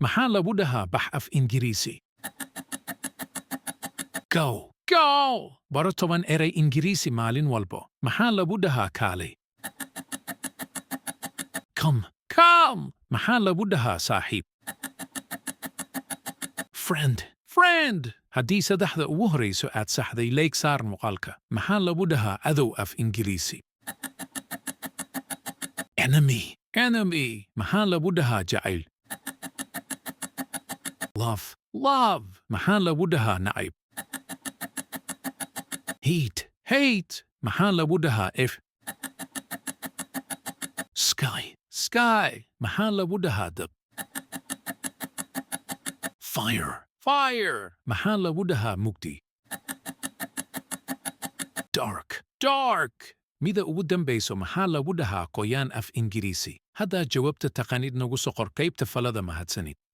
Maxaa lagu dhahaa bax af Ingiriisi? Go. Go. Baro 10 eray Ingiriisi maalin walbo. Maxaa lagu dhahaa kaalay? Come. Come. Maxaa lagu dhahaa saaxiib? Friend. Friend. Haddii saddexda ugu horrayso aad saxday, like saar muuqaalka. Maxaa lagu dhahaa cadow af Ingiriisi? Enemy. Enemy. Maxaa lagu dhahaa jacayl? Love. Love. Maxaa lagu dhahaa nacayb? Hate. Hate. Maxaa lagu dhahaa cirka? Sky. Sky. Maxaa lagu dhahaa dab? Fire. Fire. Maxaa lagu dhahaa mugdi? Dark. Dark. Mida ugu dambayso, maxaa lagu dhahaa qoyaan af Ingiriisi? Haddaa jawaabta taqaanid, nagu soo qor qaybta faallada. Mahadsanid.